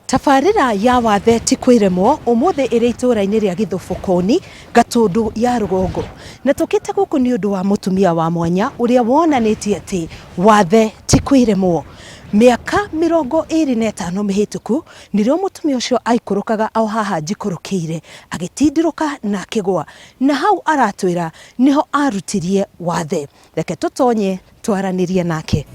Tabarĩra ya wathe ti kwĩremwo ũmũthĩ ĩrĩ itũũra-inĩ rĩa Gĩthũbũkoni, Gatũndũ ya rũgongo. Na tũkĩte gũkũ nĩ ũndũ wa mũtumia wa mwanya ũrĩa wonanĩtie atĩ wathe ti kwĩremwo. Mĩaka 25 mĩhĩtũku nĩrĩo mũtumia ũcio aikũrũkaga o haha njikũrũkĩire agĩtindirũka na akĩgwa. Na hau aratwĩra nĩho arutirie wathe. Reke tũtonye twaranĩrie nake.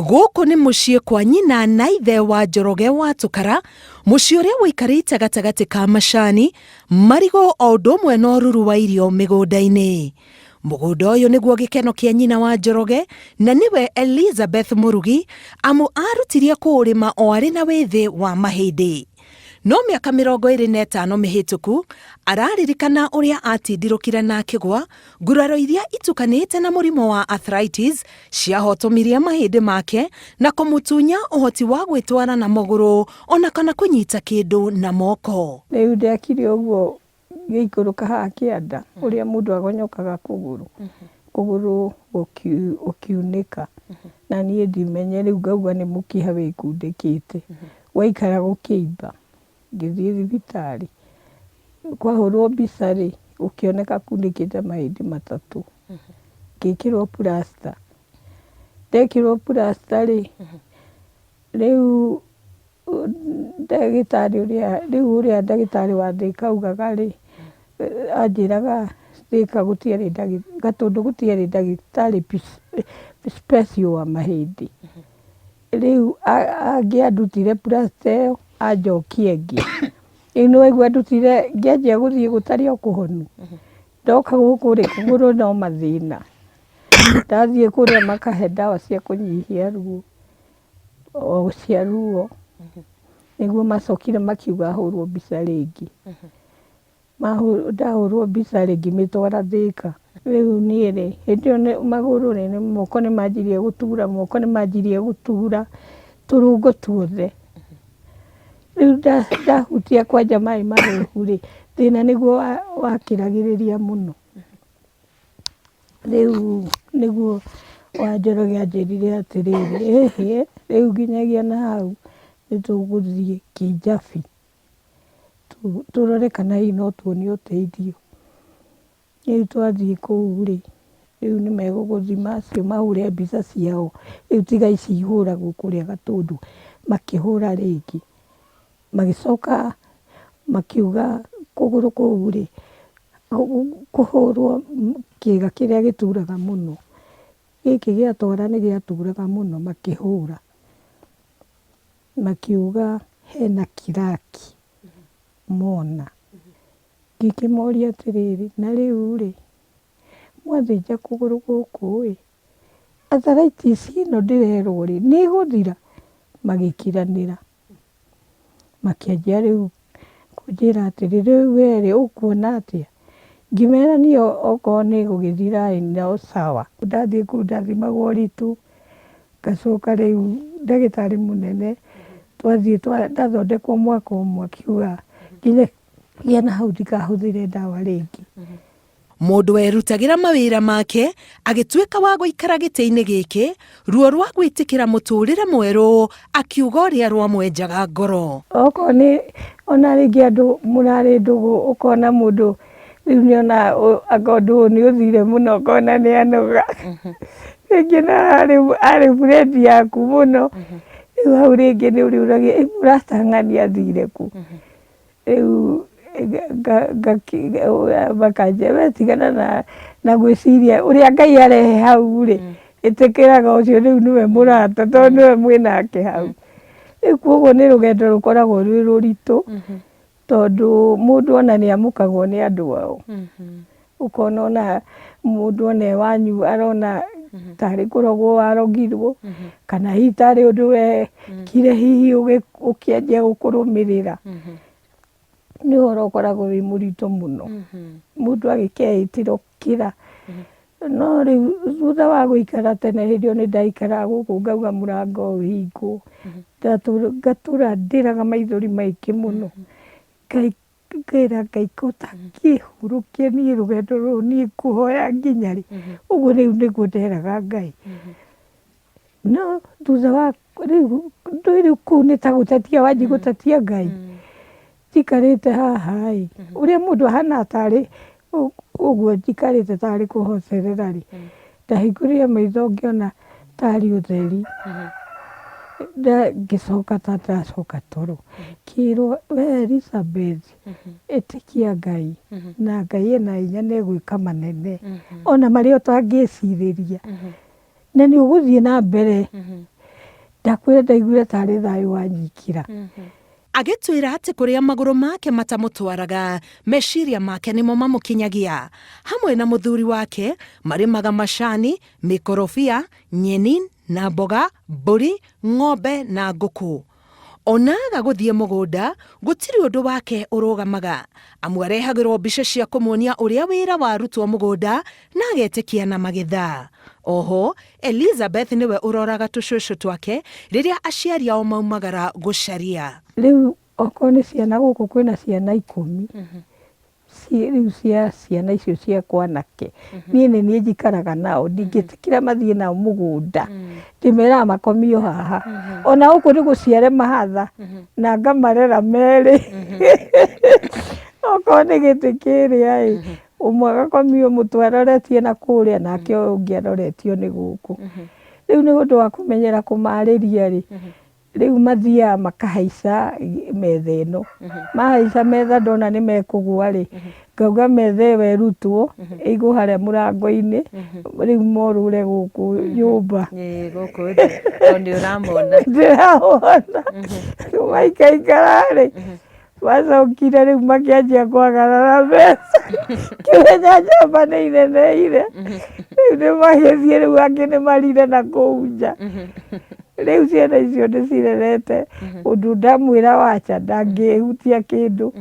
Gũkũ nĩ mũciĩ kwa nyina na ithe wa Njoroge wa Tũkara, mũciĩ ũrĩa ũikarĩte gatagatĩ ka macani, marigũ o ũndũ ũmwe na ũruru wa irio mĩgũnda-inĩ. Mũgũnda ũyũ nĩguo gĩkeno kĩa nyina wa Njoroge na nĩwe Elizabeth Mũrugi, amu arutirie kũũrĩma o arĩ na wĩthĩ wa mahĩndĩ. No mĩaka 25 mĩhĩtũku, araririkana ũrĩa atindirũkire na akĩgwa, nguraro iria itukanĩte na mũrimũ wa arthritis ciahotomirie mahĩndĩ make na kũmũtunya ũhoti wa gwĩtwara na magũrũ ona kana kũnyita kĩndũ na moko. Rĩu ndekire ũguo ngĩikũrũka haha kĩanda ũrĩa mũndũ agonyokaga kũgũrũ, kũgũrũ gũkiunĩka na niĩ ndimenye rĩu ngauga nĩ mũkiha wĩkundĩkĩte, waikara gũkĩimba ngĩthiĩ thibitarĩ, kwahũrwo mbica rĩ, gũkĩoneka kunĩkĩte mahĩndĩ matatũ, ngĩkĩrwo plaster, ndekĩrwo plaster rĩ, rĩu Ndagĩtarĩ ũrĩa, rĩu ũrĩa ndagĩtarĩ wa Thĩka augaga rĩ, anjĩraga Thĩka gũtiarĩ Gatũndũ gũtiarĩ ndagĩtarĩ special wa mahĩndĩ. Rĩu angĩandutire plaster ĩyo anjokie ĩngĩ. Rĩu nĩ waigua andutire ngĩanjia gũthiĩ gũtarĩ o kũhonu. Ndoka gũkũ rĩ, kũgũrũ no mathĩna. Ndathiĩ kũrĩa makahe ndawa cia kũnyihia ruo. O cia ruo, nĩguo macokire makiuga hũrwo mbica rĩngĩ. Ndahũrwo mbica rĩ, ngĩmĩtwara Thĩka. Rĩu niĩ rĩ, hĩndĩ ĩyo magũrũ rĩ, moko nĩ manjirie gũtura, moko nĩ manjirie gũtura, tũrũngo tuothe. Rĩu ndahutia kwanja maĩ mahehu rĩ, thĩna nĩguo wakĩragĩrĩria mũno. Rĩu nĩguo Wanjoroge anjĩrire atĩrĩrĩ, ĩhĩ rĩu nginyagia na hau nĩ tũgũthiĩ Kijabi tũrore kana hihi no tuone ũteithio. Rĩu twathiĩ kũu rĩ, rĩu nĩ megũgũthima acio mahũre mbica ciao, rĩu tiga ici ihũragwo kũrĩa Gatũndũ, makĩhũra rĩngĩ. Magĩcoka makiuga kũgũrũ kũu rĩ, kũhũrwo kĩga kĩrĩa gĩturaga mũno. Gĩkĩ gĩatwara nĩ gĩaturaga mũno makĩhũra. Makiuga hena kiraki mona. Ngĩkĩmoria atĩrĩrĩ, na rĩu rĩ, mwathĩnja kũgũrũ gũkũ ĩ, arthritis ĩno ndĩrerwo rĩ, nĩ ĩgũthira? Magĩkiranĩra. Makĩanjia rĩu kũnjĩra atĩrĩ, rĩu we rĩ, ũkuona atĩa? Ngĩmera niĩ okorwo nĩ gũgĩthira ĩ no sawa. Ndathiĩ kũu ndathimagwo ũritũ, ngacoka rĩu ndagĩtarĩ mũnene twathiĩ ndathondekwo mwaka ũmwe akiuga nginyagia na hau ndikahũthĩre ndawa rĩngĩ. Mũndũ werutagĩra mawĩra make agĩtuĩka wa gũikara gĩtĩ-inĩ gĩkĩ, ruo rwa gwĩtĩkĩra mũtũrĩre mwerũ akiuga ũrĩa rwamwenjaga ngoro. Okorwo nĩ ona rĩngĩ andũ mũrarĩ ndũgũ ũkona mũndũ rĩu nĩ ona anga ũndũ ũyũ nĩ ũthire mũno ũkona nĩ anoga. Rĩngĩ na arĩ friend yaku mũno, rĩu hau rĩngĩ nĩ ũrĩũragia ĩ mũrata ng'ania athire kũ? Rĩu makanjĩra we tigana na gwĩciria ũrĩa Ngai arehe hau rĩ, ĩtĩkĩraga ũcio rĩu nĩwe mũrata tondũ nĩwe mwĩnake hau. Rĩu koguo nĩ rũgendo rũkoragwo rwĩ rũritũ, tondũ mũndũ ona nĩ amũkagwo nĩ andũ ao. Ũkona ona mũndũ ona e wanyu arona tarĩ kũrogwo warogirwo, kana hihi tarĩ ũndũ wekire hihi ũkĩanjia gũkũrũmĩrĩra. Nĩ ũhoro ũkoragwo wĩ mũritũ mũno. Mũndũ agĩkeĩtĩra ũkĩra. No rĩu thutha wa gũikara tene hĩndĩ ĩyo nĩ ndaikaraga gũkũ ngauga mũrango ũhingwo, ngatũra ndĩraga maithori maingĩ mũno. Ngai ngera Ngai ko ũtangĩhurũkia niĩ rũgendo rũrũ niĩ ngũhoya nginya rĩ? Ũguo rĩu nĩguo nderaga Ngai. No thutha wa rĩu ndũĩ rĩu kũu nĩ ta gũtetia wanjia gũtetia Ngai. Njikarĩte haha ĩ, ũrĩa mũndũ ahana tarĩ ũguo njikarĩte tarĩ kũhocerera rĩ, ndahingũrire maitho ngĩona tarĩ ũtheri, ngĩcoka ta ndacoka toro, ngĩrwo we Elizabeth, ĩtĩkia Ngai, na Ngai ena hinya nĩ egwĩka manene, ona marĩa ũtangĩcirĩria, na nĩ ũgũthiĩ na mbere. Ndakwĩra ndaiguire tarĩ thayũ wanyingĩra. Agĩtwĩra atĩ kũrĩa magũrũ make matamũtwaraga, meciria make nĩmo mamũkinyagia. Hamwe na mũthuri wake, marĩmaga macani, mĩkorobia, nyeni na mboga, mbũri, ng'ombe na ngũkũ. Ona aga gũthiĩ mũgũnda, gũtirĩ ũndũ wake ũrũgamaga. Amu arehagĩrwo mbica cia kũmuonia ũrĩa wĩra warutwo mũgũnda na agetĩkia na magetha. Oho, Elizabeth nĩwe ũroraga tũcũcũ twake rĩrĩa aciari ao maumagara gũcaria. Rĩu okorwo nĩ ciana gũkũ kwĩna ciana ikũmi, rĩu cia ciana icio ciakwa anake, niĩ nĩ niĩ njikaraga nao, ndingĩtĩkĩra mathiĩ nao mũgũnda, ndĩmeraga makomio haha. Ona gũkũ nĩ gũciare mahatha, na ngamarera merĩ. Okorwo nĩ gĩtĩ kĩrĩa ĩ, Ũmwe agakomio mũtwe aroretie na kũrĩa nake ũyũ ũngĩ aroretio nĩ gũkũ. Rĩu nĩ ũndũ wa kũmenyera kũmarĩria rĩ, rĩu mathiaga makahaica metha ĩno. Mahaica metha ndona nĩ mekũgũa rĩ, ngauga metha ĩyo ĩrutwo ĩigwo harĩa mũrango-inĩ, rĩu morũre gũkũ nyũmba. Ĩĩ gũkũ thĩ tondũ nĩ ũramona. Ndĩramona. Maikaikara rĩ, Macokire rĩu makĩanjia kwagarara mbeca kĩmenya njamba nĩ ineneire rĩu nĩ magĩthiĩ rĩu angĩ nĩ marire na kũu nja rĩu ciana icio nĩ cirerete ũndũ ndamwĩra wacha ndangĩhutia kĩndũ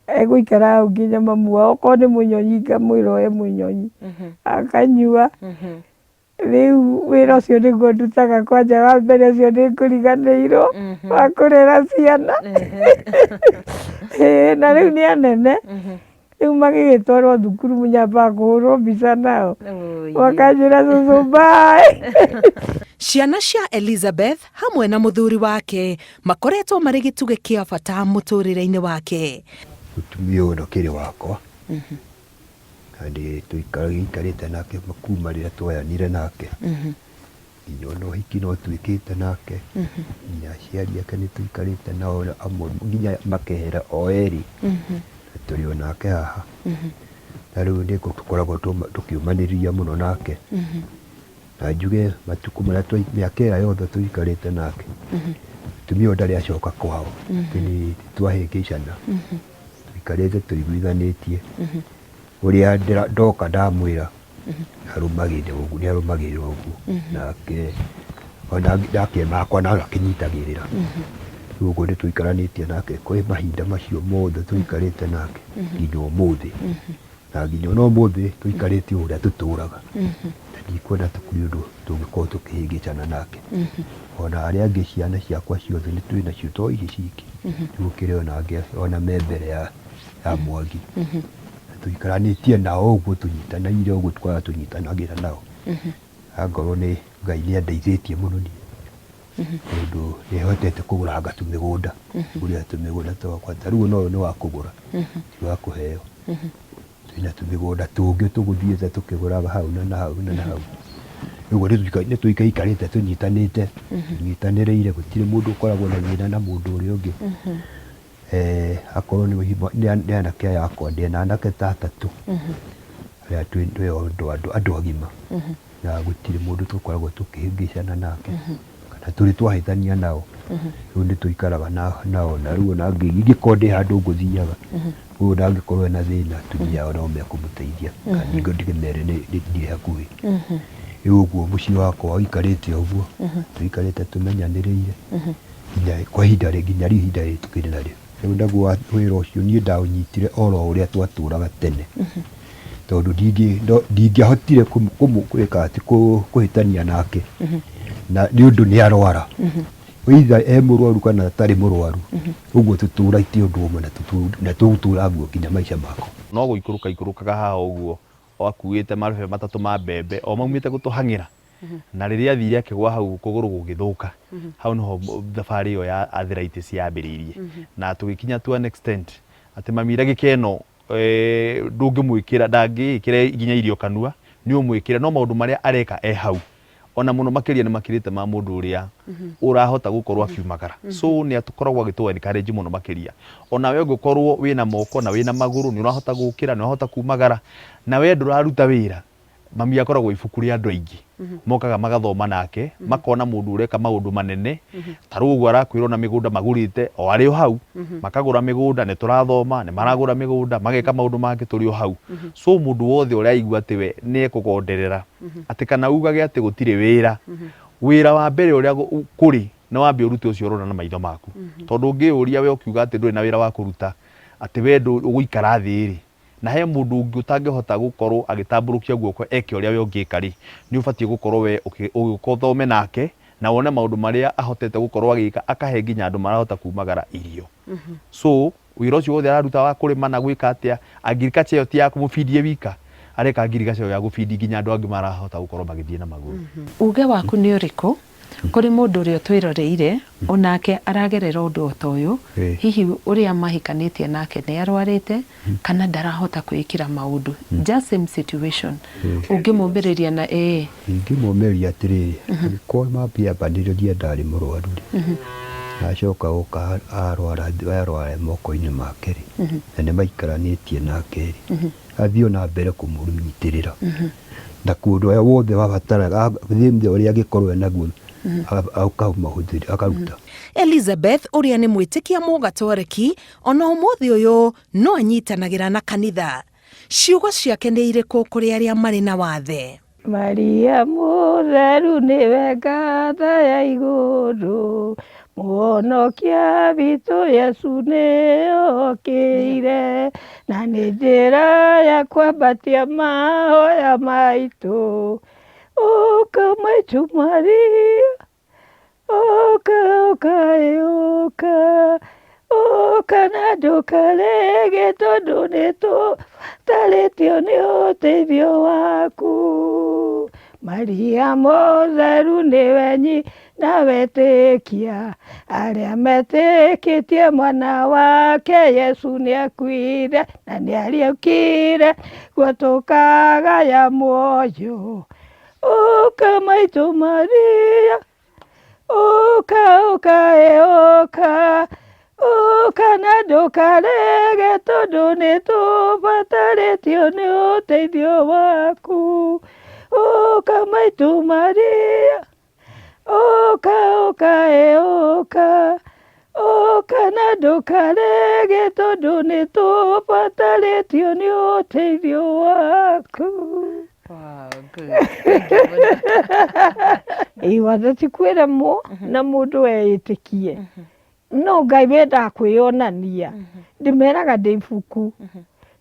egũikara hau nginya mamu wao okorwo nĩ mũnyonyi ngamwĩra oe mũnyonyi akanyua Rĩu wĩra ũcio nĩguo ndutaga kwanja wa mbere ũcio nĩ ngũriganĩirwo wa kũrera ciana. Ĩĩ na rĩu nĩ anene, rĩu magĩgĩtwarwo thukuru nyambaga kũhũrwo mbica nao, makanjĩra cũcũ bye. Ciana cia Elizabeth hamwe na mũthuri wake makoretwo marĩ gĩtugĩ kĩa bata mũtũrĩre-inĩ wake. Mũtumia ũyũ ndakĩrĩ wakwa. Na nĩ tũikarĩte nake kuma rĩrĩa twoyanire nake, nginya ona ũhiki no twĩkĩte nake, nginya aciari ake nĩ tũikarĩte nao amwe nginya makehera o erĩ, na tũrĩ o nake haha. Na rĩu nĩ tũkoragwo tũkĩũmanĩrĩria mũno nake, na njuge matukũ marĩa mĩaka ĩrĩa yothe tũikarĩte nake, mũtumia ũyũ ndarĩ acoka kwao, atĩ nĩ twahĩngĩcana. Tũikarĩte tũiguithanĩtie, ũrĩa ndoka ndamwĩra arũmagĩrĩra ũguo, nĩ arũmagĩrĩra ũguo. Nake ona ndakĩmakwa no akĩnyitagĩrĩra. Rĩu ũguo nĩ tũikaranĩtie nake kwĩ mahinda macio mothe tũikarĩte nake nginya ũmũthĩ. Na nginya ona ũmũthĩ tũikarĩte o ũrĩa tũtũraga. Na ndikuona ta kũrĩ ũndũ tũngĩkorwo tũkĩhĩngĩcana nake. Ona arĩa angĩ ciana ciakwa ciothe nĩ twĩ nacio to ici ciki. Nĩ gũkĩrĩ ona angĩ ona me mbere ya Mwangi. Na tũikaranĩtie nao ũguo tũnyitanĩire ũguo tũkoragwo tũnyitanagĩra nao. Angorwo nĩ Ngai nĩ andeithĩtie mũno niĩ. Tondũ nĩ hotete kũgũranga tũmĩgũnda, ngũrĩra tũmĩgũnda twakwa, ta rĩu ona ũyũ nĩ wa kũgũra, ti wa kũheo. Twĩna tũmĩgũnda tũngĩ tũgũthiĩte tũkĩgũraga hau na nahau na nahau. Ũguo nĩ tũikaikarĩte tũnyitanĩte, tũnyitanĩrĩire gũtirĩ mũndũ ũkoragwo na thĩna na mũndũ ũrĩa ũngĩ. Akorwo nĩ anake aya akwa, ndĩna anake ta atatũ, arĩa twĩ andũ agima. Na gũtirĩ mũndũ tũkoragwo tũkĩhĩngĩcana nake kana tũrĩ twahĩtania nao. Rĩu nĩ tũikaraga nao na rĩu ona ingĩkorwo ndĩ handũ ngũthiaga, ũyũ ndangĩkorwo ena thĩna atumia ao no mekũmũteithia kana ningĩ ndĩmere ndirĩ hakuhĩ. Rĩu ũguo mũciĩ wakwa ũikarĩte ũguo, tũikarĩte tũmenyanĩrĩire nginya kwa ihinda nginya rĩu ihinda rĩrĩ tũkĩrĩ narĩo. Rĩu naguo wĩra ũcio niĩ ndaũnyitire oro ũrĩa twatũraga tene. Tondũ ndingĩahotire gwĩka atĩ kũhĩtania nake na nĩ ũndũ nĩ arwara, either e mũrwaru kana atarĩ mũrwaru, ũguo tũtũraite ũndũ ũmwe na tũgũtũra guo nginya maica makwa. No gũikũrũka ikũrũkaga haha ũguo o akuĩte marebe matatũ ma mbembe o maumĩte gũtũhang'ĩra, na rĩrĩa athire akĩgwa hau kũgũrũ gũgĩthũka. Hau nĩho thabarĩ ĩyo ya arthritis yambĩrĩirie, na tũgĩkinya to an extent atĩ mami ndagĩka ĩno ndũngĩmwĩkĩra, ndangĩĩkĩra nginya irio kanua, nĩ ũmwĩkĩre, no maũndũ marĩa areka e hau ona mũno makĩria nĩ makĩrĩte ma mũndũ ũrĩa ũrahota gũkorwo akiumagara. So nĩ akoragwo agĩtũ encourage mũno makĩria. Ona we ũngĩkorwo wĩna moko na wĩna magũrũ, nĩ ũrahota gũkĩra, nĩ ũrahota kumagara, na we ndũraruta wĩra, mami akoragwo ibuku rĩa andũ aingĩ mokaga magathoma nake, makona mũndũ ũreka maũndũ manene ta rĩu ũguo arakwĩrwo na mĩgũnda magũrĩte o arĩ o hau, makagũra mĩgũnda, nĩ tũrathoma, nĩ maragũra mĩgũnda, mageka maũndũ mangĩ tũrĩ o hau. So mũndũ wothe ũraigua atĩ we nĩ ekũgonderera atĩ kana ugage atĩ gũtirĩ wĩra, wĩra wa mbere ũrĩa kũrĩ nĩ wambe ũrute ũcio ũrona na maitho maku, tondũ ũngĩyũria we ũkiuga atĩ ndũrĩ na wĩra wa kũruta, atĩ we ũgũikara thĩ rĩ, na he mũndũ ũngĩ ũtangĩhota gũkorwo agĩtambũrũkia guoko eke ũrĩa we ũngĩka rĩ, nĩ ũbatiĩ gũkorwo we ũgĩũka ũthome nake na wone maũndũ marĩa ahotete gũkorwo agĩka, akahe nginya andũ marahota kumagara irio. So wĩra ũcio wothe araruta wa kũrĩma na gwĩka atĩa, agriculture ĩyo ti ya kũmũbindie wika, areka agriculture ĩyo ya gũbindi nginya andũ angĩ marahota gũkorwo magĩthiĩ na magũrũ. Uge waku nĩ ũrĩkũ kũrĩ mũndũ ũrĩa ũtwĩroreire onake aragerera ũndũ o ta ũyũ, hihi ũrĩa mahikanĩtie nake nĩ arwarĩte kana ndarahota kwĩĩkĩra maũndũ, just same situation, ũngĩmũmbĩrĩria na ĩĩ? Ingĩmũmĩria atĩrĩrĩ, angĩkorwo mambia ambanĩrĩria ndarĩ mũrwaru rĩ, na acoka oka arwara arwara moko-inĩ make rĩ, na nĩ maikaranĩtie nake rĩ, athiĩ o na mbere kũmũnyitĩrĩra na kũndũ ũrĩa wothe wabataraga, thĩinĩ ũrĩa angĩkorwo enaguo akamahũthĩra akaruta. Elizabeth ũrĩa nĩ mwĩtĩkia mũgatoreki, ona ũmũthĩ ũyũ no anyitanagĩra na kanitha. Ciugo ciake nĩ irĩkũ kũrĩ arĩa marĩ na wathe? Maria mũtheru nĩwe ngatha ya igũrũ, mũhonokia witũ Yesu nĩokĩire, na nĩ njĩra ya kwambatia mahoya maitũ. Ũka maitũ Maria, ũka, ũka ĩ ũka, ũka na ndũkarege, tondũ nĩtũbatarĩtio nĩ ũteithio waku. Maria mũtheru nĩwe nyina wetĩkia, arĩa metĩkĩtie mwana wake Yesu nĩakuire na nĩariũkire, guo tũkagaya muoyo. Ũka maitũ Maria, ũka, ũka ĩ ũka, ũka na ndũkarege, tondũ nĩtũbatarĩtio nĩ ũteithio waku. Ũka maitũ Maria, ũka, ũka ĩ ũka, ũka na ndũkarege, tondũ nĩtũbatarĩtio nĩ ũteithio waku. Wow, good. Thank you mũno. Ĩ watho ti kwĩremwo na mũndũ eĩtĩkie, no Ngai wendaga kwĩyonania. Ndĩmeraga ndĩ ibuku,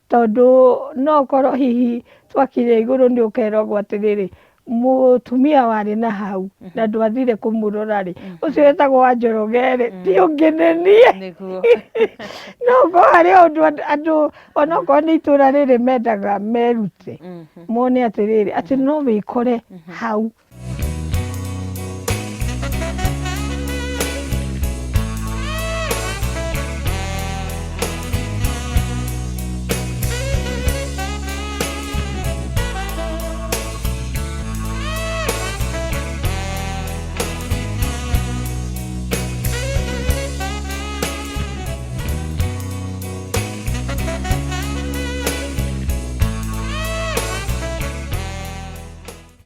tondũ no ũkorwo hihi twakinya igũrũ nĩ ũkeragwo atĩrĩrĩ, mũtumia warĩ na hau na ndwathire kũmũrora rĩ, ũcio wetagwo wa Njoroge rĩ, ti ũngĩ nĩ niĩ. No ũkorwo harĩ ũndũ andũ onokorwo nĩ itũra rĩrĩ mendaga merute, mone atĩrĩrĩ, atĩ no wĩkore hau.